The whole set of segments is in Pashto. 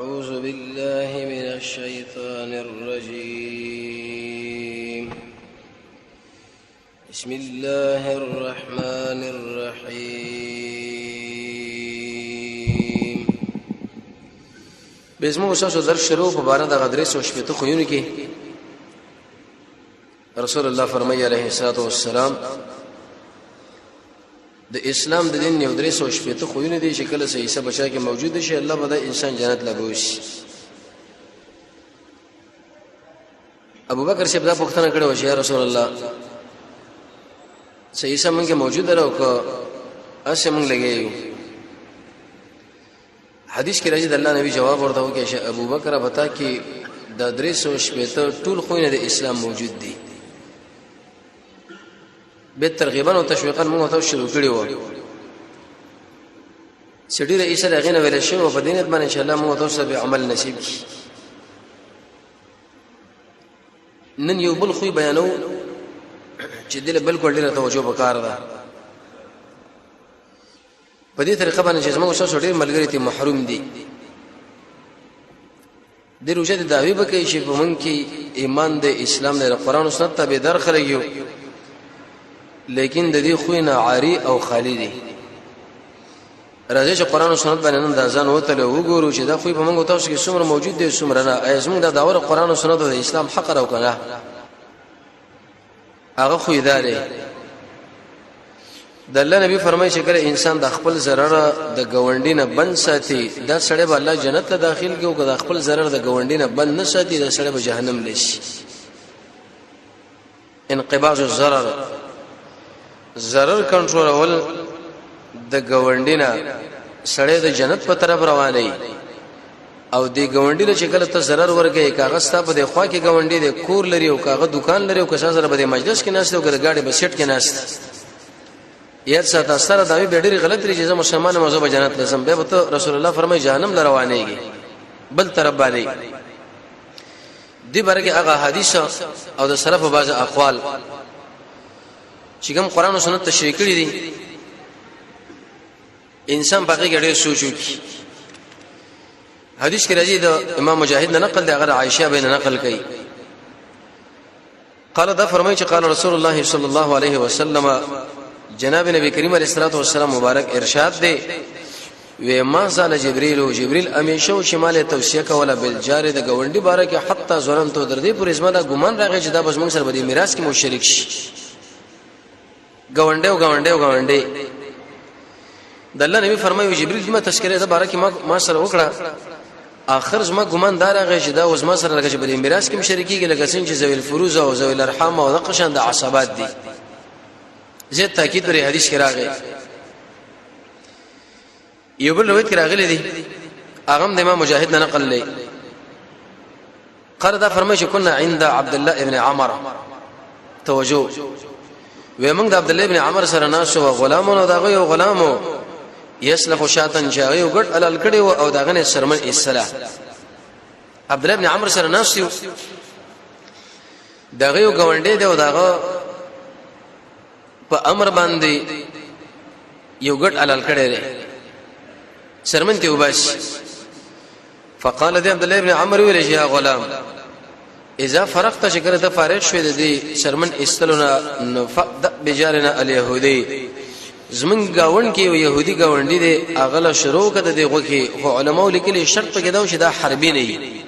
أعوذ بالله من الشيطان الرجيم. بسم الله الرحمن الرحيم. به زموږ تاسو درس شروع په بار د غدرې سو شپته خوونه کې رسول الله فرمایي عليه الصلاه والسلام د اسلام د دین یو درې سو شپته خوونه دي چې کله سه عیسی بچا کې موجود شي، الله به د انسان جنت لګوي. ابو بکر صاحب دا پوښتنه کړې و چې یا رسول الله، څه عیسی مونږ موجود راو که اسه مونږ لګیو؟ حدیث کې راځي د الله نبی جواب ورته وکړي چې ابو بکر بتا کې د درې سو شپېته ټول خوونه د اسلام موجود دي. به ترغیبا او تشویقا موږ ته شروع کړی و چې ډیره عیسی دغه نه ویل شوی په دینت باندې ان شاء الله موږ ته به عمل نصیب کړي. نن یو بل خوی بیانو چې دله بالکل ډیره توجه وکړه ده. په دې طریقه باندې چې زموږ سره ډیر ملګری ته محروم دي، د روزه د داوی به کوي چې په مونږ کې ایمان د اسلام د قرآن او سنت ته در خلک یو، لیکن د دې خوی نه عاری او خالی دي. راځي چې قرآن او سنت باندې نن د ځان وته له وګورو چې دا خوی په مونږ تاسو کې څومره موجود دی څومره نه، ای زمونږ د داور قرآن او سنت د اسلام حق راو کنه. هغه خو ادارې د الله نبی فرمایي چې کله انسان د خپل zarar د گاونډي نه بند ساتي، دا سړی به الله جنت ته داخل کړي، او که د خپل zarar د گاونډي نه بند نه ساتي، دا سړی به جهنم لشي. انقباض الضرر، zarar کنټرول د گاونډي نه سړی د جنت په طرف رواني، او دی گاونډي له چې کله ته zarar ورکې، کاغه ستا په د خوا کې گاونډي دی، کور لري او کاغه دکان لري او که سره به د مجلس کې ناست او که د گاډي په سیټ کې ناست، یاد ساته سره دا به ډېر غلط لري چې زه مسلمان یم، زه به جنت لزم. به ته رسول الله فرمای جهنم لروانېږي بل طرف باندې دی. برکه هغه حدیث او د سلف بعض اقوال چې کوم قران او سنت تشریح کړی دي، انسان په کې ډېر سوچ وکړي. حدیث کې راځي د امام مجاهد نه نقل دی، هغه عائشه به نه نقل کړي، قال دا فرمایي چې قال رسول الله صلی الله علیه وسلم، جناب نبی کریم علیه الصلاه والسلام مبارک ارشاد دی و ما زال جبريل، جبريل همیشه چې مال توصیه کوله بل جار د گاونډي باره کې، حتی ظننت در دې پورې زما دا ګمان راغی چې دا بس موږ سره به د میراث کې مشرک شي. گاونډي او گاونډي او گاونډي د الله نبی فرمایي جبريل دې ما تذکرې د باره کې ما سره وکړه، اخر زما ګمان دار هغه چې دا اوس ما سره لکه چې په میراث کې مشرکیږي، لکه څنګه چې ذویل فروز او ذویل ارحام او دغه شان د عصبات دي. زه تاکید پر حدیث کې راغی. یو بل روایت کې راغلی دی، هغه د امام مجاهد نه نقل لري، قال دا فرمایي چې كنا عند عبد الله ابن عمر. توجه، وې موږ د عبد الله ابن عمر سره ناسو او غلامونو دغه یو غلامو یسلخ شاتن چې هغه یو ګټ الال کړي او دغه نه سرمن ایسلا. عبد الله ابن عمر سره ناسو، دغه یو گاونډي دی او دغه په امر باندې یو ګټ الال کړي دی، سرمن ته وباس. فقال دی عبد الله ابن عمر ویل چې یا غلام، اذا فرغت، شکر ته فارغ شوې د دې شرمن استلونه، فد بجارنا اليهودي، زمون گاون کې یو يهودي گاونډي دی، اغله شروع کړه د غوخي. خو علماو لیکلي شرط پکې دا چې دا حربي نه وي،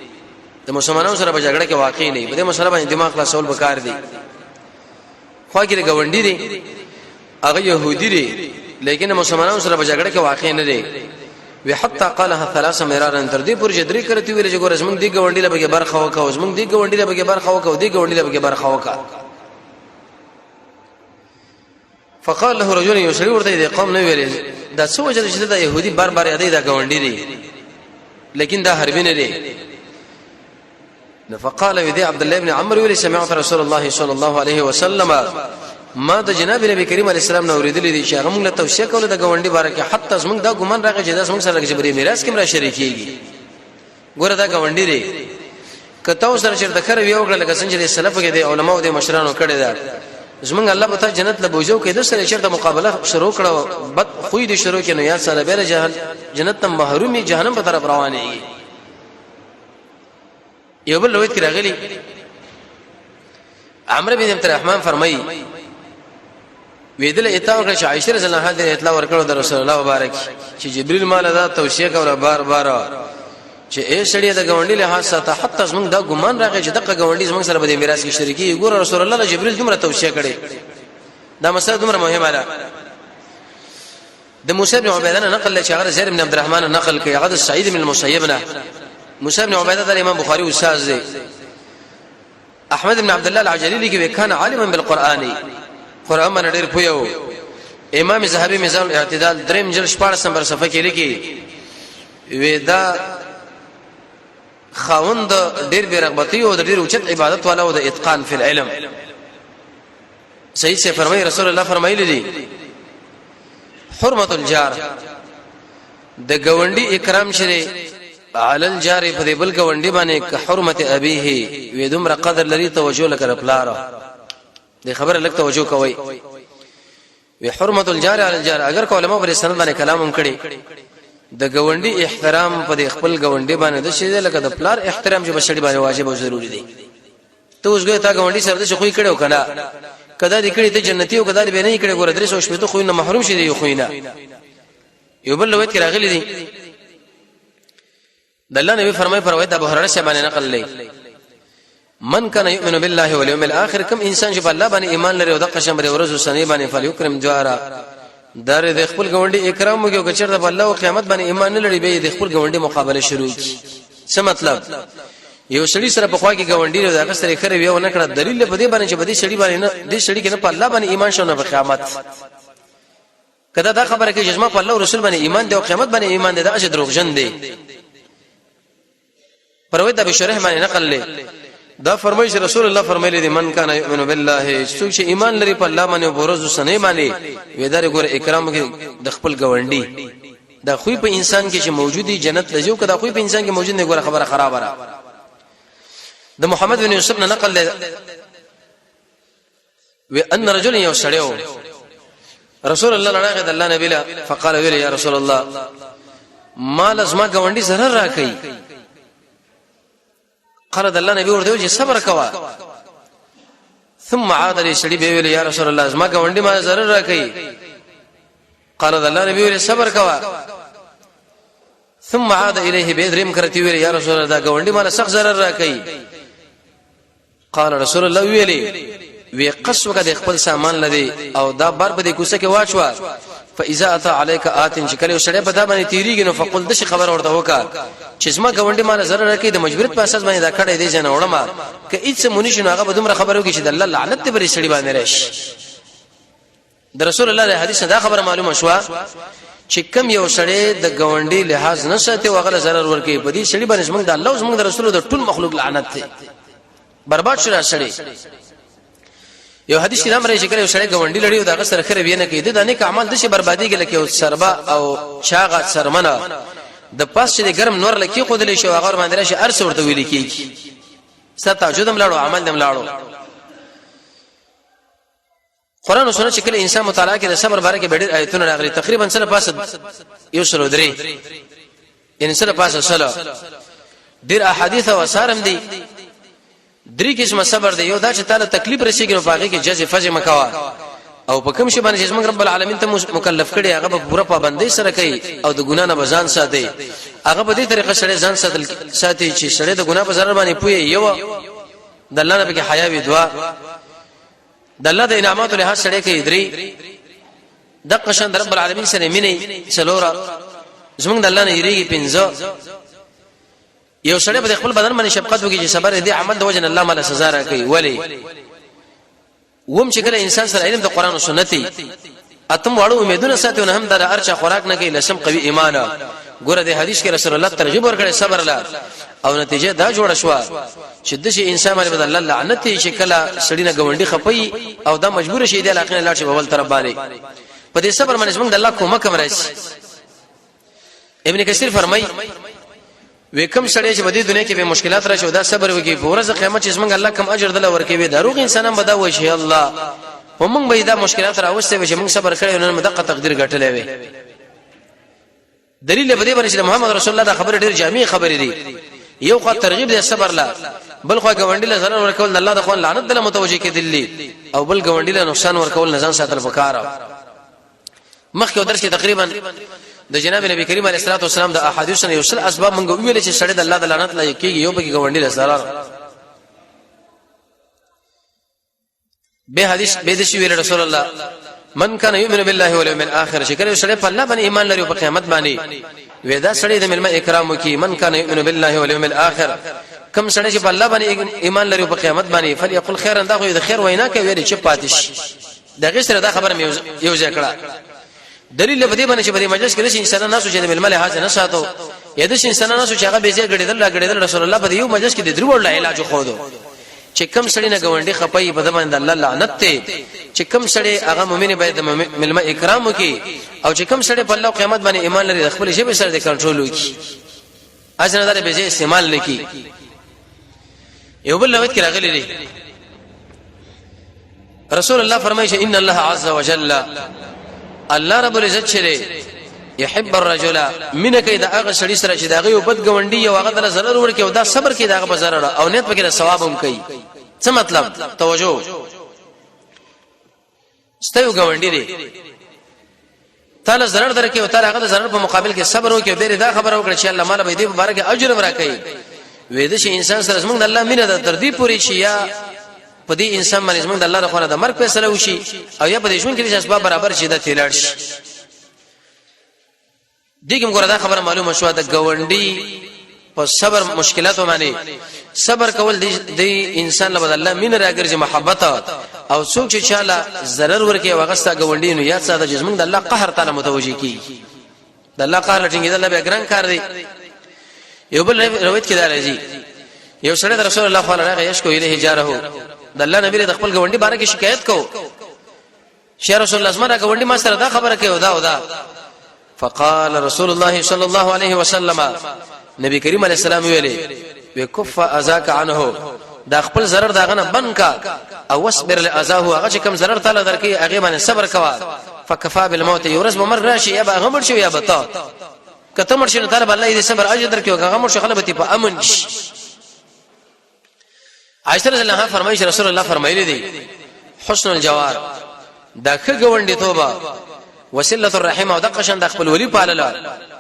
د مسلمانانو سره په جګړه کې واقع نه وي. په دې مسله باندې دماغ خلاصول پکار دی. خو کې ګاونډي دی، هغه يهودي دی، لیکن مسلمانانو سره په جګړه کې واقع نه دی. وی حتی قالها ثلاث مرارا، تر دې پورې چې درې کرتی ویل چې ګوره زمونږ دی ګاونډي لبګه برخه وکاو، زمونږ دی ګاونډي لبګه برخه وکاو، دی ګاونډي لبګه برخه وکا. فقال له رجل، یو سړي ورته دی قوم نه ویل دا څه وجه چې دا يهودي بار بار یادې، دا ګاونډي دی لیکن دا حربي نه دی. فقال ودي عبد الله بن عمرو ویل سمعت رسول الله صلى الله عليه وسلم، ما د جناب نبی کریم علیه السلام نو اوریدلې دي چې هغه موږ له توصیه کوله د ګاونډي باره کې، حتی زموږ دا ګمان راغی چې دا زموږ سره لکه چې میراث کې را شریکيږي. ګوره دا ګاونډي دی، که تاسو سره چیرته خره وی وکړه لکه څنګه چې سلف کې دي علماو دي مشرانو کړي دا، زمونږ الله پتا جنت له بوجو کې د سره چیرته مقابله شروع کړه، بد خوې دي شروع کینو یا سره به جهل جنت ته محرومي، جهنم په طرف روانېږي. یو بل روایت کې راغلی، عمرو بن عبد الرحمن فرمایي، ویدل اطلاع ورکړه چې عائشه رضی الله عنها د اطلاع ورکړو د رسول الله مبارک چې جبريل مال دا توصیه کوله بار بار چې اے سړی د گاونډي له حاصله ته، حتی زمونږ دا ګمان راغی چې دغه گاونډي زمونږ سره به د میراث کې شریکي. ګوره، رسول الله جبريل دومره توصیه کړې، دا مسله دومره مهمه ده. د موسی بن عبیده نه نقل چې هغه زید بن عبد الرحمن نقل کوي، هغه د سعید بن المسیب نه. موسی بن عبیده د امام بخاری استاد دی. احمد بن عبد الله العجلی لیکي، کان عالما بالقران، قران باندې ډیر پوی وو. امام زهبي میزان الاعتدال دریم جلد 14 نمبر صفحه کې لیکي، ودا خاوند ډیر بیرغبتی او ډیر اوچت عبادت والا او د اتقان فی العلم. صحیح سے فرمایي، رسول الله فرمایلی دي، حرمت الجار، د گاونډي اکرام شری، علی الجار، په دې بل گاونډي باندې، ک حرمت ابيه، وې دومره قدر لري، توجه لکه پلار. د خبره لک توجه کوي، وی حرمت الجار علی الجار. اگر کو علماء پر سند باندې کلام هم کړي، د گاونډي احترام په خپل گاونډي باندې د شی لکه د پلار احترام چې بشړي باندې واجب او ضروری دی. ته اوس ګویا تا گاونډي سره د خوې کړو کنه؟ کدا دې کړي ته جنتی او کدا دې به نه کړي، ګوره درې سو شپې ته خو نه محروم شې دی خو نه. یو بل روایت کې راغلي دي، د الله نبی فرمایي، پر روایت ابو هريره شه باندې نقل لې، من کان یؤمن بالله والیوم الاخر، کوم انسان چې په الله باندې ایمان لري او د قسم لري ورځ سنې باندې، فلیکرم جوارا، در د خپل ګاونډي اکرام وکړي. او چیرته په الله او قیامت باندې ایمان نه لري، به د خپل ګاونډي مقابله شروع کړي. څه مطلب؟ یو سړي سره په خوا کې ګاونډي له هغه سره خره ویو نه کړه، دلیل په دې باندې چې په دې سړي باندې نه، دې سړي کې نه په الله باندې ایمان شو نه په قیامت. کله دا خبره کوي چې ما په الله او رسول باندې ایمان دی او قیامت باندې ایمان دی، دا چې دروغجن دی. پروي د بشرح باندې نقل لې، دا فرمایي چې رسول الله فرمایلی دی، من کان یؤمن بالله، څوک چې ایمان لري په الله باندې او ورځ سنې باندې، وېدار ګور اکرام کې د خپل ګاونډي. دا خوې په انسان کې چې موجودي جنت لږو، کدا خوې په انسان کې موجود نه، ګوره خبره خرابه را. د محمد بن یوسف نه نقل له، و ان رجل، یو سړیو، رسول الله لړغه د الله نبی له، فقال، ویل، یا رسول الله، مال ازما گاونډي zarar راکې. قال، د الله نبی ورته چې صبر کوا. ثم عاد لي، سړي به ویل، یا رسول الله، ازما گاونډي ما zarar راکې. قال، د الله نبی ویل، صبر کوا. ثم عاد الیه، به دریم کرتی ویل، یا رسول الله، دا گاونډي مال سخت zarar راکې. قال رسول الله ویلي، وی قص وکړه د خپل سامان لدی او دا بار په دې کوسه کې واچوا، فاذا اتى عليك آت، چې کله سړی په دا باندې تیریږي نو فقل، د خبر ورته وکا چې زما ګاونډي مال zarar راکې، د مجبوریت په اساس باندې دا کړه دې جن وړم. که هیڅ مونږ شنو، هغه به دومره خبرو کې چې د الله لعنت دې پرې سړي باندې راشي. د رسول الله د حدیث دا خبره معلومه شوه چې کم یو سړی د ګاونډي لحاظ نه ساتي او هغه ضرر ورکوي، په دې سړي باندې زمونږ د الله او زمونږ د رسول د ټول مخلوق لعنت دی، برباد شو سړی. یو حدیث کې امر شي، کله یو سړی ګاونډي لري او دغه سره خره وینه کوي، د نیک اعمال د شي بربادي کې لکه یو سربا او چاغه سرمنه د پاس چې ګرم نور لکه خو دلې شو، هغه باندې راشي، ارس ورته ویل کیږي، ستا جودم لاړو، عمل دم لاړو. قران او سنت چې کله انسان مطالعه کوي، د صبر باره کې ډېر آیتونه راغلي، تقریبا سره پاسه 103، یعنی سره پاسه سره ډېر احادیث او اثارم دي. درې قسمه صبر دی. یو دا چې تعالی تکلیف رسیږي نو پاګه کې جزې فزې مکوا، او په کوم شی باندې چې موږ رب العالمین ته مکلف کړي هغه به پوره پابندۍ سره کوي، او د ګنا نه بزان ساتي. هغه په دې طریقه سره ځان ساتل ساتي چې سړی د ګنا په zarar باندې پوي، یو د الله نه به حیا وي، دعا د الله د انعاماتو له سړی کې درې، د قشن رب العالمین سره مینه څلوره، زمونږ د الله نه یریږي پنځه. یو سړی په خپل بدن باندې شفقت وکړي چې صبر دې عمل د وجه الله مال سزا راکړي ولی ووم چې کله انسان سره علم د قران او سنت، اتم واړو امیدونه ساتي نه هم د ارچا خوراک نه کوي، لسم قوي ایمان. ګوره د حدیث کې رسول الله ترغیب ورکړي صبر لا، او نتیجه دا جوړه شو چې د شي انسان باندې الله لعنت شي، کله سړی نه ګوندي خپي او دا مجبور شي د علاقې نه لاړ شي په بل طرف باندې. په دې صبر باندې موږ د الله کومک هم راشي. ابن کثیر فرمای، وکم سړی چې په دې دنیا کې به مشکلات راشي او دا صبر وکړي، په ورځ قیامت چې موږ الله کم اجر دل ورکوي، دروغ انسانان به دا وایي چې الله په موږ به دا مشکلات راوستي چې موږ صبر کړی نو موږ دغه تقدیر ګټلې وي. دلیل په دې باندې چې محمد رسول الله دا خبره ډېر جامع خبرې دي. یو خو ترغیب دی صبر لا، بل خو ګاونډي له ضرر ورکول د الله د خو لعنت دله متوجه کېدلی او بل ګاونډي له نقصان ورکول نه ځان ساتل پکار. مخکې درس کې تقریبا د جناب نبی کریم علیه الصلاه والسلام د احادیث نه یو سل اسباب مونږ ویل چې سړی د الله د لعنت لایق کېږي، یو پکې ګاونډي له ضرر. به حدیث به د شی ویل رسول الله من کان یؤمن بالله والیوم الاخر، چې کله سړی په الله باندې ایمان لري او په قیامت باندې، ودا سړی د ملما اکرام وکي. من کان یؤمن بالله والیوم الاخر، کم سړی چې په الله باندې ایمان لري او په قیامت باندې، فلیقل خیرا، دا خو د خیر وینا کوي چې پاتې شي. دغه سره دا خبره مې یو ځای کړه. دلیل په دې باندې چې په دې مجلس کې د انسانانو ناسو چې د ملما له حاضر نه ساتو، یا د انسانانو ناسو چې هغه به ځای غړېدل لا غړېدل، رسول الله په دې یو مجلس کې د درو ورله علاج خو دو چې کم سړی نه ګوندي خپي، په دمن د الله لعنت ته، چې کم سړی هغه مؤمن باید د ملما اکرام وکي، او چې کم سړی په الله قیامت باندې ایمان لري، د خپل ژبې سره د کنټرول وکي، اجنه دار به استعمال نکي. یو بل روایت کې راغلی دی، رسول الله فرمایي چې ان الله عز وجل، الله رب العزت چې يحب الرجل من کوي دا هغه سړي سره چې دا یو بد ګوندي او هغه د ضرر ورکي او دا صبر کوي دا هغه ضرر او نیت پکې ثواب هم کوي. څه مطلب؟ توجه، ستیو ګاونډي دی، تعالی ضرر درکې او تعالی هغه د ضرر په مقابل کې صبر وکړي، به دا خبره وکړي چې الله مال به دې مبارک اجر ورکړي. وې د شي انسان سره زمونږ د الله مینه ده تر دې پورې چې یا په دې انسان باندې زمونږ د الله لخوا د مرګ فیصله وشي او یا په دې ژوند کې چې اسباب برابر شي دا تیلاړ شي. دې کوم ګوره دا خبره معلومه شو، د ګاونډي په صبر مشکلاتو باندې صبر کول د انسان له الله مين راګرځي محبت، او څوک چې چاله ضرر ورکي او غستا ګاونډي، نو یاد ساته چې موږ د الله قهر تعالی متوجي کی، د الله قهر لټینګ د به ګران کار دی. یو بل روایت کې دا راځي، یو سړی د رسول الله صلی الله علیه یشکو الیه جاره، د الله نبی د خپل ګاونډي باره کې شکایت کو چې رسول الله زما ګاونډي ما سره دا خبره کوي دا او دا. فقال رسول الله صلى الله عليه وسلم، نبی کریم علیه السلام ویلي وکف اذاک عنه، دا خپل ضرر داغه نه بن کا او واصبر لاذاه، هغه چې کوم ضرر تعالی درکې هغه باندې صبر کوا. فکفا بالموت، یورز به مرګ راشي، یا به هغه مړ شي یا به تا. کته مړ شي نو تعالی الله دې صبر اجر درکې، هغه مړ شي خلک به په امن شي. عائشه رضی الله عنها فرمایي چې رسول الله فرمایلی دی حسن الجوار، دا ښه ګوندې توبه، وسله الرحم، او د قشن د خپل ولی پالله،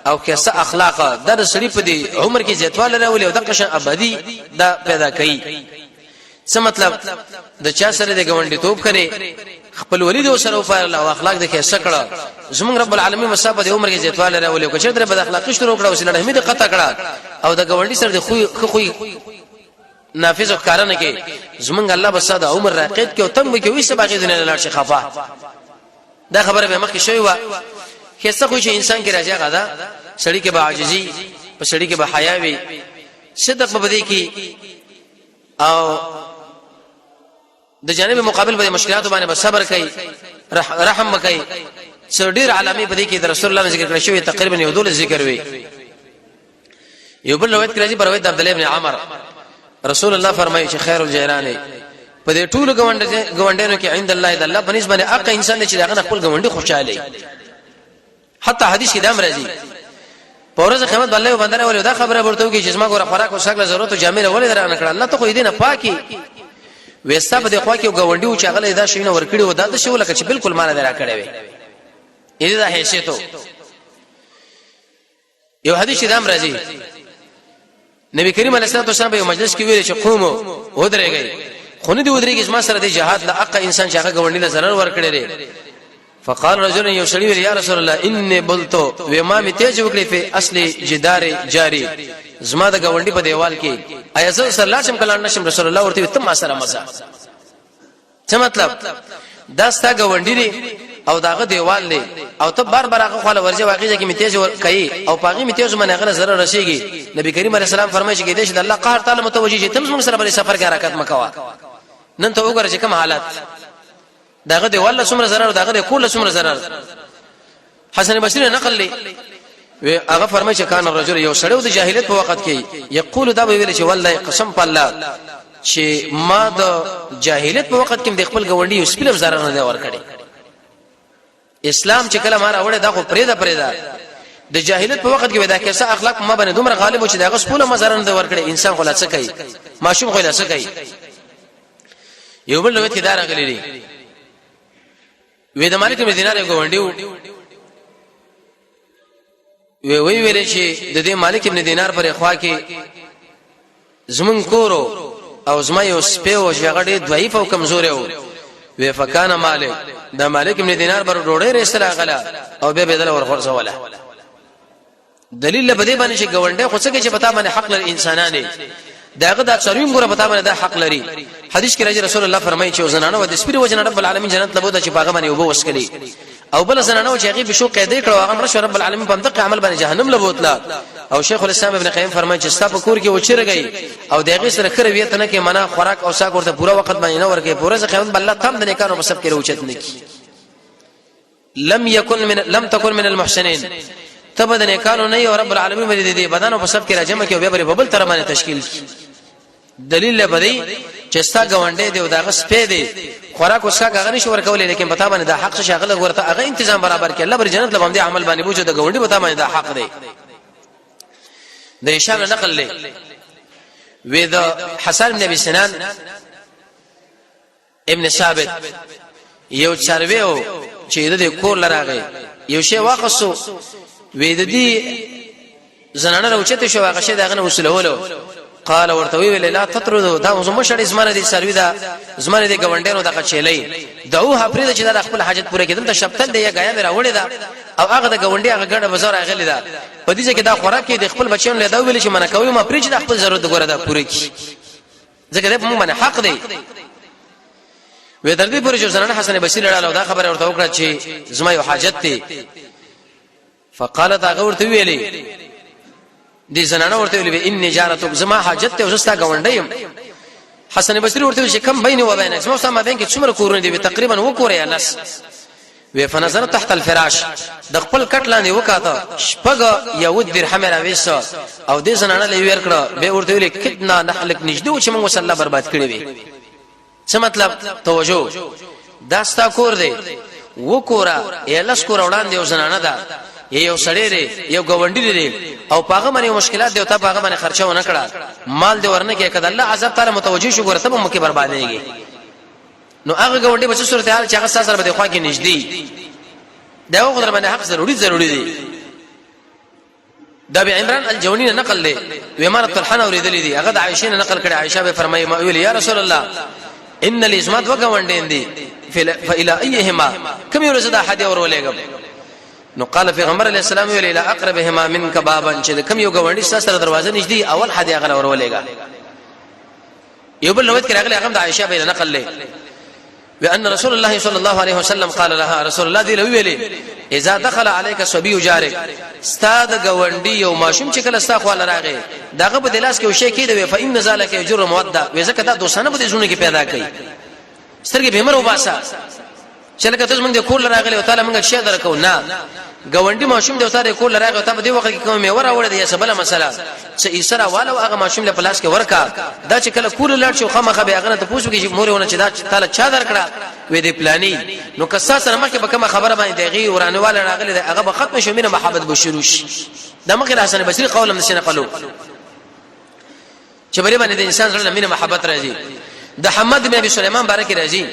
او کیسه اخلاق د سړي په دی عمر کې زیاتواله راولي او د قشن ابدي دا پیدا کوي. څه مطلب؟ د چا سره د ګوندې توب کړي، خپل ولی د سره وپالله او اخلاق د کیسه کړه، زمونږ رب العالمین مصاب د عمر کې زیاتواله راولي. او کچره بد اخلاقی شروع کړه، وسله رحمی د قطع کړه، او د ګوندې سره د خو خو نافذ او ښکارا نه کې، زمونږ الله بس دا عمر راقید کې او تم کې وي سبا کې دنیا لاړ شي خفا. دا خبره به مخکې شوی و. خسته خو چې انسان کې راځي غدا سړی کې به عاجزي، په سړی کې به حیا وي، صدق په دې کې، او د جانب مقابل په مشکلاتو باندې به صبر کوي، رحم وکړي. څو ډیر علامې په دې کې د رسول الله ذکر کړی شوی، تقریبا یو دول ذکر وي. یو بل روایت کې راځي، پر روایت عبد الله ابن عمر، رسول الله فرمایي چې خیر الجیران، په دې ټولو ګوندانو کې عند الله، د الله په نسبت باندې اقا انسان چې داغه خپل ګوندي خوشاله. حتی حدیث کې دام راځي، په ورځ قیامت باندې یو بندره ولې دا خبره ورته وکړي چې زما ګوره خوراک او شکل ضرورت او جامې ولې درانه کړه، الله ته خو دې نه پاکي وستا په دې خوا کې ګوندي او چاغله دا شي نه ورکړي و دا د شی لکه چې بالکل مان درا کړې وي دې دا حیثیت. یو حدیث دام راځي، نبی کریم علیه الصلاه والسلام په یو مجلس کې ویل چې قومو ودرېږئ، خو نه دی ودرېږي زما سره د جهاد له اقا انسان چې هغه ګوندې له ضرر ورکړي لري. فقال رجل، یو سړي ویل یا رسول الله انی بلتو، و ما می تیز وکړي په اصلي جدار جاری، زما د ګوندې په دیوال کې، ایا زه سره لاړ شم کله نشم؟ رسول الله ورته ته ما سره مزه. څه مطلب؟ دا ستا ګاونډي دی او داغه دیوال دی او ته بار بار هغه خپل ورځي واقع کې میتیز ور کوي او پاغي میتیز باندې هغه ضرر رسیږي. نبی کریم علیه السلام فرمایي چې دې چې د الله قهر تعالی متوجي شي، تم موږ سره بل سفر کې حرکت مکوا. نن ته وګوره چې کوم حالت، داغه دیوال له څومره ضرر، داغه د کور له څومره ضرر. حسن بصری نقل لري، وی هغه فرمایي چې کان الرجل، یو سړی د جاهلیت په وخت کې، یقول، دا به ویل چې والله قسم په الله چې ما د جاهلیت په وخت کې د خپل ګوندي یو سپیلم zarar نه دی ورکړی. اسلام چې کله ما راوړی دا خو پرېده پرېده، د جاهلیت په وخت کې دا کیسه اخلاق ما باندې دومره غالب و چې دغه سپوله مزار نه ورکړي، انسان خو لا څه کوي، ماشوم خو لا څه کوي. یو بل روایت کې دا راغلي دي، وې د مالک بن دینار یو ګاونډي وو، وی وی ویل چې د دې مالک ابن دینار پر خوا کې زمون کورو او زما یو سپی و چې هغه ډېر ضعیف او کمزوري و. وی فکان مالک، د مالک ابن دینار بر ډوډۍ رسله غلا او به بدل ورغورځوله. دلیل په دې باندې چې ګاونډي خو څه کې چې پتا باندې حق لري انسانانه، داغه دا څرویم ګره پتا باندې دا حق لري. حدیث کې راځي رسول الله فرمایي چې زنانه و د سپری وجه رب العالمین جنت لبوده چې پاغه باندې وبو وسکلی، او بل زنانه چې هغه بشو قیدې کړو هغه مړ شو، رب العالمین په دغه عمل باندې جهنم لبوتلا. او شیخ الاسلام ابن قیم فرمایي چې ستا په کور کې وچرګي او دغه سره خره ویته نه کې منا خوراک او ساګ ورته پوره وخت باندې نه ورکې، پوره ځکه قیامت بل تم د نیکانو په سب کې روچت نه کی. لم يكن من لم تكن من المحسنين، ته به د نیکانو نه یو، رب العالمین به دې بدن په سب کې راجمه کې او بیا به بل تر باندې تشکیل کی. دلیل به دی چې ستا ګاونډی دی او داغه سپی دی، خوراک اوس هغه نشي ورکولای، لیکن پتا باندې دا حق شغله ورته هغه تنظیم برابر کړي، الله بر جنت لبم دی عمل باندې بوجو د ګاونډي پتا باندې دا حق دی. د هشام نقل لې وې د حسن بن ابي سنان ابن ثابت یو چروي او چې د کور لراغه یو شی واخصو، وې د دې زنانه راوچته شو، هغه شی دغه نه وصولولو. قال ورته ویل لا تطردو، دا زموږ شړې زمانه دي سروي، دا زمانه دي ګوندانو دغه چيلې دوه پرې چې دا خپل حاجت پوره کېدل ته شپتل دی یا غیا مې راوړې ده او هغه د ګوندې هغه ګډه بازار هغه ده په دې کې دا خوراک کې د خپل بچیانو له دا ویل چې منه کوي ما پرې چې د خپل ضرورت ګوره دا پوره کی، ځکه دا په موږ باندې حق دی. وې تر دې پورې چې زنانه حسن بصری لړاله دا خبره ورته وکړه چې زما یو حاجت دی. فقالت هغه ورته ویلې، دې زنانه ورته ویلې انی جارتک، زما حاجت ته وستا گاونډی يم. حسن بصری ورته چې کم بین و بینک، زما سم بین کې څومره کورونه دي؟ تقریبا وکوره یا لس. وی فنظر تحت الفراش، د خپل کټ لاندې وکاته، شپږ یو درهم راويس او دې زنانه لې ور کړه. به ورته ویل کتنا نحلک، نږدې چې موږ وسله برباد کړی وي. څه مطلب؟ توجه، دا ستا کور دی وکوره، یا لس کور وړاندې یو زنانه ده، یو سړی دی، یو ګاونډي دی، او پاغه باندې مشکلات دی او ته پاغه باندې خرچه ونه کړه، مال دی ورنه کې، کله الله عذاب تعالی متوجي شو ګوره ته به مکه بربادېږي. نو هغه ګاونډي به څه صورت حال چې هغه سره به د خوا کې نږدې دا وخت در باندې حق ضروري ضروري دی. دا به عمران الجونی نه نقل دی، ومر طلحه اوریدلې دي، هغه د عائشه نه نقل کړي. عائشه به فرمایي ما ویل یا رسول الله ان الاسمات وګوندین دي، فالى ايهما کوم یو زدا حدی اور ولېګم؟ نو قال پیغمبر علی السلام ویل الى اقربهما منك بابا، چې کوم یو ګوندی سره دروازه نږدې اول حدی هغه اور ولېګا. یو بل روایت کې راغلی، هغه د عائشه به نقل لې وان رسول الله صلی الله علیه وسلم قال لها، رسول الله دی ویلې اذا دخل عليك صبي جارك، استاد غونډي یو ماشوم چې کله ستا خو راغی داغه په دلاس کې وشي کې دی، فإن ذلك يجر موده، وې ځکه دا دوستانه په دې زونه کې پیدا کوي، سترګې به مر وباسه چې لکه ته موږ د کور راغلی او تعالی موږ شي درکو نه. ګاونډي ماشوم د سره کور راغی او ته په دې وخت کې کوم میوه راوړې دی، سبله مسله چې ایسره والو هغه ماشوم له پلاس کې ورکا. دا چې کله کور لاړ شو خامخا به هغه نه ته پوښتنه کوي چې مور ونه چې دا تعالی چا درکړه؟ وې دې پلاني. نو که سره مخکې به کومه خبره باندې دغه ورانواله راغلی هغه به ختم شو، مینه محبت به شروع شي. د مخکې حسن بصري قول هم نشنه قالو چې بری باندې د انسان زړه مینه محبت راځي. د حمد بن ابي سليمان بارک راځي،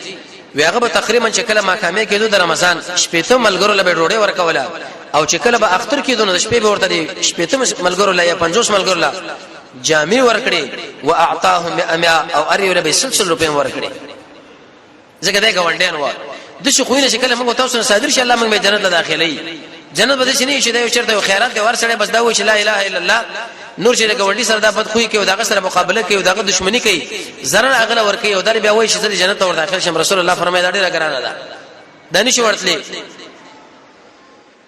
وی هغه به تقریبا چې کله ماکامې کېدو د رمضان شپېته ملګرو له ډوډۍ ورکوله، او چې کله به اختر کېدو نو د شپې به ورته دي شپېته ملګرو له یا 50 ملګرو له جامې ورکړي، واعطاهم 100، او ار یو له به سلسله روپې ورکړي، ځکه دا ګاونډیان و. د شي خوینه چې کله موږ تاسو سره صادر شي الله موږ به جنت ته داخلي. جنت به شي نه چې دا یو چرته یو خیرات دی ور سره، بس دا و چې لا اله الا الله، نور چې د ګاونډي سره دا بد خوې کوي، داغه سره مقابله کوي، داغه دښمنی کوي، zarar اغله ور کوي، او در بیا وایي چې جنت ته ور داخل شم. رسول الله فرمایي دا ډیره ګرانه ده، دا نشي ورتلې.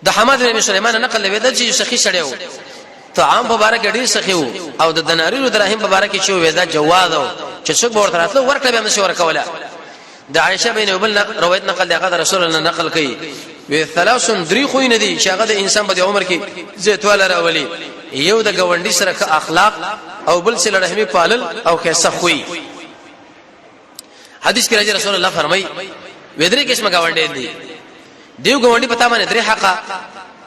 د حماد بن سليمان نقل لوي د چې سخي سړی وو، طعام په باره کې ډیر سخي وو، او د دنارینو دراهم په باره کې چې وې دا جواد وو چې څوک ورته راتلو ورکړه به مشي ورکوله. د عائشه بن ابل روایت نقل دی، هغه رسول الله نقل کړي وی ثلاث، درې خو نه دي چې هغه د انسان په عمر کې زیتواله راولي: یو د ګوندی سره اخلاق، او بل سره رحمی پالل او خیسه خوې. حدیث کې راځي رسول الله فرمایي وې درې قسمه گاونډي دي، دیو گاونډي پتا باندې درې حقه،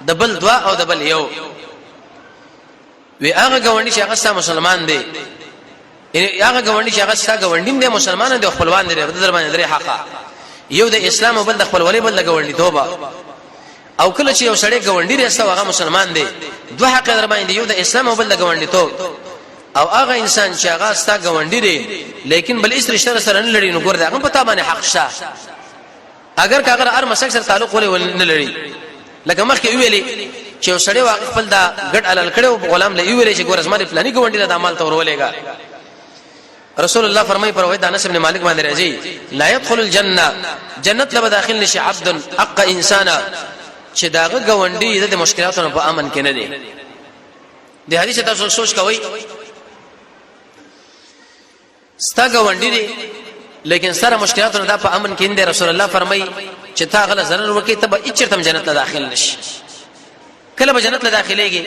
د بل دوا او د بل یو. وی هغه ګاونډي چې هغه ستا مسلمان دی، یعنی هغه ګاونډي چې هغه ستا ګاونډي دی، مسلمان دی، خپلوان دی، د در باندې درې حقه، یو د اسلام او بل د خپلولۍ، بل د ګاونډي توبه. او کله چې یو سړی ګاونډي رسته هغه مسلمان دی، دوه حق در باندې، یو د اسلام او بل د ګاونډي توب. او هغه انسان چې هغه ستا ګاونډي دی لیکن بل هیڅ رشتہ سره نه لري، نو ګور دا هغه په تا باندې حق شته، اگر کاغه هر مسک سره تعلق ولې نه لري. لکه مخکې ویلې چې یو سړی واغ خپل دا ګډ علل کړو، غلام له ویلې چې ګور زما پلاني ګاونډي د مال تور ولېګا. رسول الله فرمایي پر وای د انس ابن مالک باندې راځي، لا يدخل الجنه، جنت له داخل نشي عبد حق انسان چې داغه ګاونډي د مشکلاتو په امن کې نه دی. د حدیث تاسو سوچ کوئ، ستا ګاونډي دی لیکن سره مشکلاتو نه دا په امن کې نه. رسول الله فرمایي چې تا غل ضرر وکي ته به اچرتم جنت ته داخل نشي. کله به جنت ته داخليږي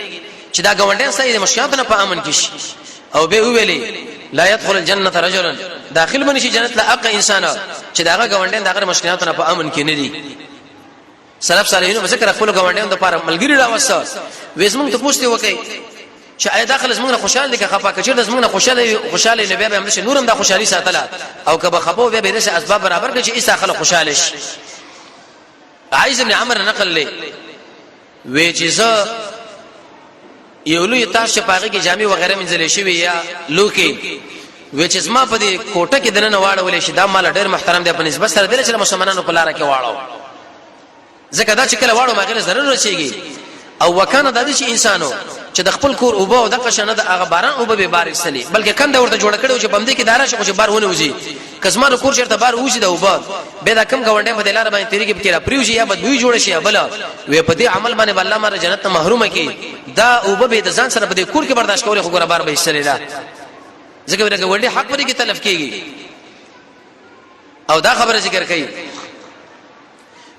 چې دا ګاونډیان سره د مشکلاتو نه په امن کې شي. او به ویلي لا يدخل الجنه رجل، داخل بنشي شي جنت له اق انسان چې داغه ګاونډیان دغه مشکلاتو نه په امن کې نه دي. سلف صالحینو په ذکر خپل ګاونډیانو لپاره ملګری راوسته، وې زمونږ ته پوښتنه وکړي چې آیا داخل زمونږ نه خوشاله دي که خفه؟ که چېرته زمونږ نه خوشاله خوشاله نه، بیا به هم نورم دا خوشحالي ساتله، او که به خفه بیا به داسې اسباب برابر کړي چې ایسا خلک خوشاله شي. عائز بن عمر نقل لې وی چې زه یو لوی تاش چې پاغه کې جامې وغیرہ منځلې شوی یا لوکي، وی چې زما په دې کوټه کې دننه واړول شي، دا مال ډېر محترم دی په نسبت سره دې چې مسلمانانو په لار کې واړو، ځکه دا چې کله واړو ماغله ضرر رسیږي. او وکانه د دې چې انسانو چې د خپل کور اوبه او د قشنه د هغه باران اوبه به بار استلې، بلکې کنده ورته جوړ کړو چې بمدې کې دارا شي، خو چې بار ونه وځي. کزما د کور چیرته بار وځي د اوبه به دا کم گاونډي په دلار باندې تیریږي، پکې را پریوځي یا بدبوی جوړ شي، بل وې په دې عمل باندې الله ماره جنت ته محروم کی. دا اوبه به د ځان سره په دې کور کې برداشت کولې، خو ګره بار به استلې دا، ځکه ورته ګاونډي حق پرې کې تلف کیږي. او دا خبره ذکر کړي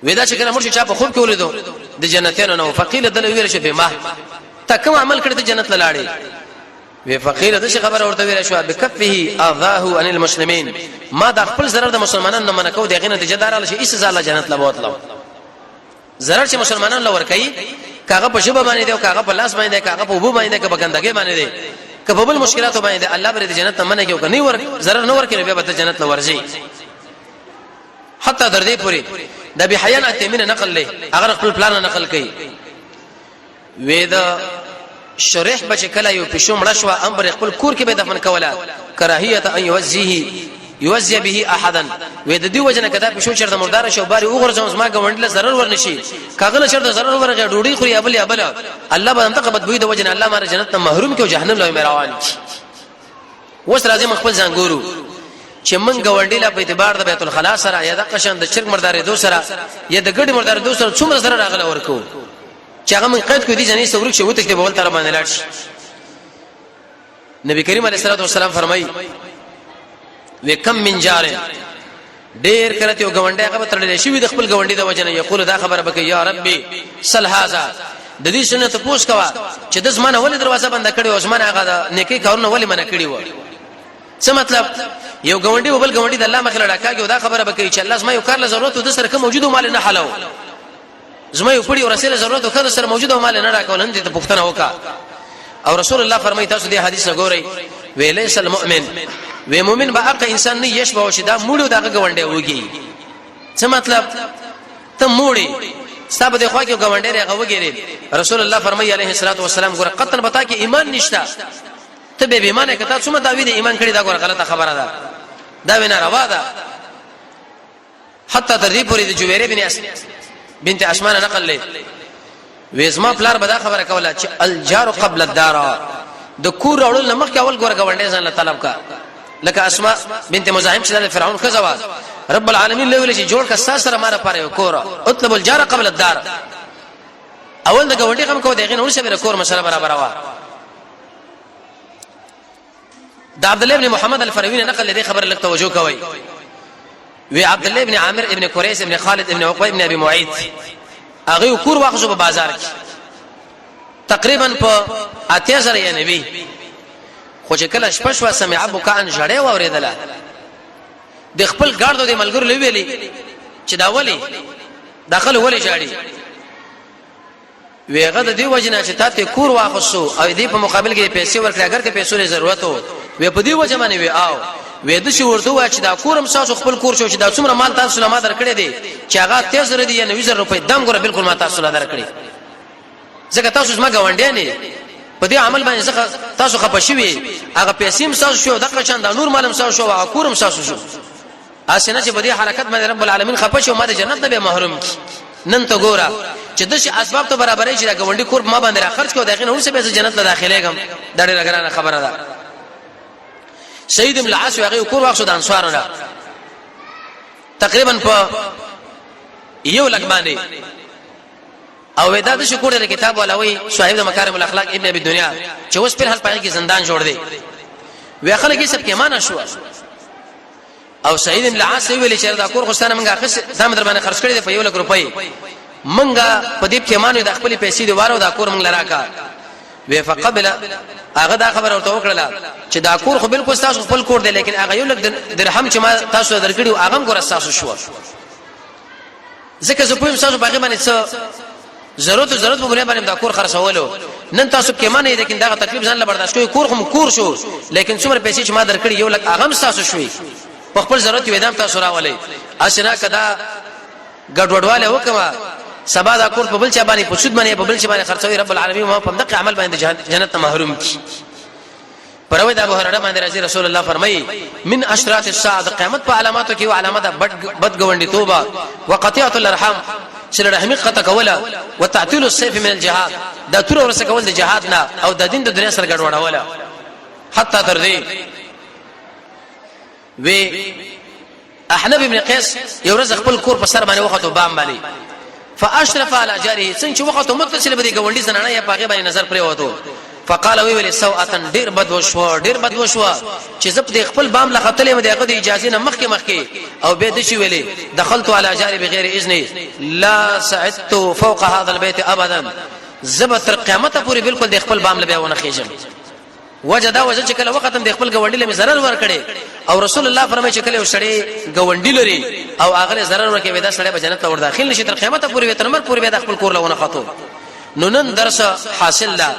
ودا چې کله مرشي چا په خوب کې ولیدو د جنتیانو نو فقیل دل ویل شي به ما تا کوم عمل کړی ته جنت لاړې؟ وی فقیر د څه خبره ورته ویل شو، بکفه اذاه عن المسلمین، ما د خپل ضرر د مسلمانانو نه منکو، دغه نتیجه دار شي ایس زاله جنت لبوتلو. ضرر چې مسلمانانو لور کوي، کاغه په شبه باندې دی او کاغه په لاس باندې دی، کاغه په وبو باندې دی، که په ګندګۍ باندې دی، که په بل مشکلاتو باندې دی، الله بر جنت نه منې کوي کني ور ضرر نه ور کوي، بیا به جنت لور ځي. حتی در دې پوری د ابي حیان اتمینه نقل لې، هغه خپل پلان نقل کوي، وې دا شریح بچ کله یو پښو مړ شو، امر خپل کور کې به دفن کوله، کراهیت ان یوزیه یوزی به احدا. وې د دې وجنه کدا پښو چرته مردار شو باري وګرځم، زما ګوندل ضرر ورنشي، کاغله چرته ضرر ورغه ډوډۍ خوري ابل ابل، الله به دغه بدبوې د وجنه الله ماره جنت ته محروم کې او جهنم له روان کی. اوس راځي موږ خپل ځان ګورو چې موږ ګاونډي لا په اعتبار د بیت الخلا سره یا د قشن د چرګ مردارې دو سره یا د ګډي مردارې دو سره څومره سره راغله ورکو چې هغه موږ قید کو دي جنې سورک شي وته بول تر باندې لاړ شي. نبی کریم علیه الصلاه والسلام فرمایي وکم من جار، ډیر کرته یو ګاونډی هغه تړل شي د خپل ګاونډي د وجنه، یقول دا خبره بکې، یا ربي سل هذا، د دې سنت پوس کوا چې د زمانه ولې دروازه بند کړي او زمانه هغه د نیکی کارونه ولې منع کړي و؟ څه مطلب؟ یو ګاونډي وبل ګاونډي د الله مخې لړکاږي او دا خبره بکې چې الله زما یو کار له ضرورت د سره کوم موجود مال نه حلو، زما یو پړي ورسېله ضرورت خو سره موجود او مال نه راکول، هم دې ته پوښتنه وکا. او رسول الله فرمایي، تاسو دې حدیث ګورئ، ویلیس المؤمن، وی مؤمن به اقا انسان نه یشبه چې دا موړو دغه ګوندې وږي. څه مطلب؟ ته موړي ستاسو د خوا کې ګوندې راغه وګیری. رسول الله فرمایي علیه الصلاۃ والسلام، ګوره قطن بتا کې ایمان نشته، ته به ایمانه کته څومره داوی د ایمان کړي، دا ګوره غلطه خبره ده، دا وینا روا ده. حتی تر دې پورې د جویره بن بنت اسمان نقل لې، وېزما پلار به دا خبره کوله چې الجار قبل الدار، د کور راوړل نه مخکې اول ګوره ګاونډی ځان له طلب کا. لکه اسماء بنت مزاحم چې د فرعون خزه وا، رب العالمین له ویل چې جوړ کا سره ماره پاره یو کور، اطلب الجار قبل الدار، اول د ګاونډي غم کو، دغه نور سره کور مسله برابر وا. د عبد الله ابن محمد الفروي نقل لدی خبر لک توجه کوي. وی عبد الله ابن عامر ابن قریش ابن خالد ابن عقبه ابن ابي معيط هغه کور واخذو په بازار کې تقریبا په 8000 یا نبی، خو چې کله شپه شو، سمع بکان، جړې واوریدله، د خپل ګاردو د ملګرو لویلې چې دا ولی داخله ولی جاړي؟ ویغه د دې وجنه چې تاسو کور واخصو او دې په مقابل کې پیسې ورکړې، اگر که پیسو له ضرورت وو، وی په دې وجه باندې وی او وې د شي ورته وای چې دا کورم تاسو خپل کور شو، چې دا څومره مال تاسو له ما درکړې دي چې هغه 3000 دي یا 90,000 روپۍ، دم ګره بالکل ما تاسو له درکړې، ځکه تاسو زما ګاونډیان نه په دې عمل باندې ځکه تاسو خپه شوي، هغه پیسې هم تاسو شو، دغه شان دا نور مالم تاسو شو، هغه کورم تاسو شو. اسنه چې په دې حرکت باندې رب العالمین خپه شو، ما د جنت نه به محروم کی. نن ته ګوره چې د شي اسباب ته برابرې چې دا ګاونډي کور ما باندې را خرج کو، دغه نه اوسه به جنت له داخليږم، دا ډېره ګرانه خبره ده. سید ابن العاص هغه کور واخصو د انصارو نه تقریبا په یو لک باندې، او دا د شکر د کتاب ولوي صاحب د مکارم الاخلاق ابن ابي دنیا چې اوس په حال پای کې زندان جوړ دی، وی خلک یې سب کې معنا شو. او سعید بن العاص ویل چې دا کور خوستانه منګه خس دا مدر باندې خرج کړی دی په یو لک روپۍ، منګه په دې پیمانو د خپل پیسې دی وارو دا کور منګ لراکا. وی فقبل، هغه دا خبر ورته وکړه چې دا کور خو بالکل تاسو خپل کور دی، لیکن هغه یو لک درهم چې ما تاسو درکړي هغه هم ګور تاسو شو، ځکه زه پوهیم تاسو باغې باندې څه ضرورت په بنیاد باندې دا کور خرڅولو. نن تاسو کې معنی لیکن دا تکلیف ځان له برداشت کوي، کور هم کور شو، لیکن څومره پیسې چې ما درکړي یو لک هغه هم تاسو شوي، په خپل ضرورت وې دام تاسو راولي. اسنه کدا ګډوډواله وکما سبا دا کور په بل چا باندې په سود باندې په بل چا باندې خرڅوي، رب العالمین ما په دغه عمل باندې جنت محروم کی. پروي د ابو هريره باندې راځي، رسول الله فرمایي من اشراط الساعه، د قیامت په علاماتو کې علامه ده بد ګوندي توبه، وقطيعه الارحام، چې رحمی قطع کوله، وتعطيل السيف من الجهاد، دا تور ورسه کول د جهاد نه، او د دین د دنیا سره ګډوډوله. حتی تر دې وی احنب ابن قیس یو ورځ خپل کور په سر باندې وخته بام باندې، فاشرف على جاره، څنګه چې وخته متصل به دي ګوندي زنانه یا پاغه باندې نظر پرې وته، فقال وی ویل سوءه، ډیر بد وشو، ډیر بد وشو چې زپ دې خپل بام له خپلې مده هغه د اجازه نه مخکې مخکې، او به د شي ویلې دخلت على جاري بغیر اذن لا سعدت فوق هذا البيت ابدا، زب تر قیامت پورې بالکل د خپل بام له بیا ونه خېجم. وجه دا وجه چې کله وخت هم د خپل ګاونډي له ضرر ورکړي، او رسول الله فرمایي چې کله یو سړی ګاونډي لري او هغه ضرر ورکړي، دا سړی به جنت ته ور داخل نشي تر قیامت پورې، تر مرګ پورې به د خپل کور لونه خطو. نو نن درس حاصل ده،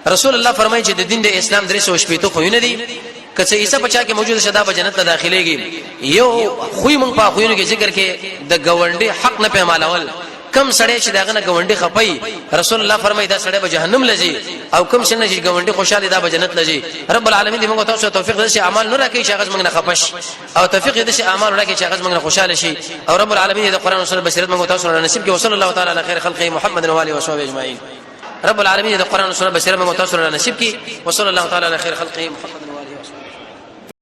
رسول الله فرمایي چې د دین د اسلام درې سو شپېته خوونه دي، که څه عیسی پچا کې موجود شدا به جنت ته داخليږي. یو خوې مونږ په خوینو کې ذکر کې د ګاونډي حق نه پیمالول، کم سړی چې داغه نه ګاونډي خپي، رسول الله فرمایي دا سړی به جهنم لږي، او کم سړی چې ګاونډي خوشاله دا به جنت لږي. رب العالمین دې موږ تاسو توفیق درکړي اعمال نه راکړي چې هغه موږ نه خپش، او توفیق دې شي اعمال راکړي چې هغه موږ نه خوشاله شي، او رب العالمین دې قرآن او سنت بصیرت موږ تاسو نصیب کړي. وصلی الله تعالی علی خیر خلقه محمد و علیه وصحبه اجمعین. رب العالمین دې قرآن او سنت بصیرت موږ تاسو نصیب کړي. وصلی الله تعالی علی خیر خلقه محمد.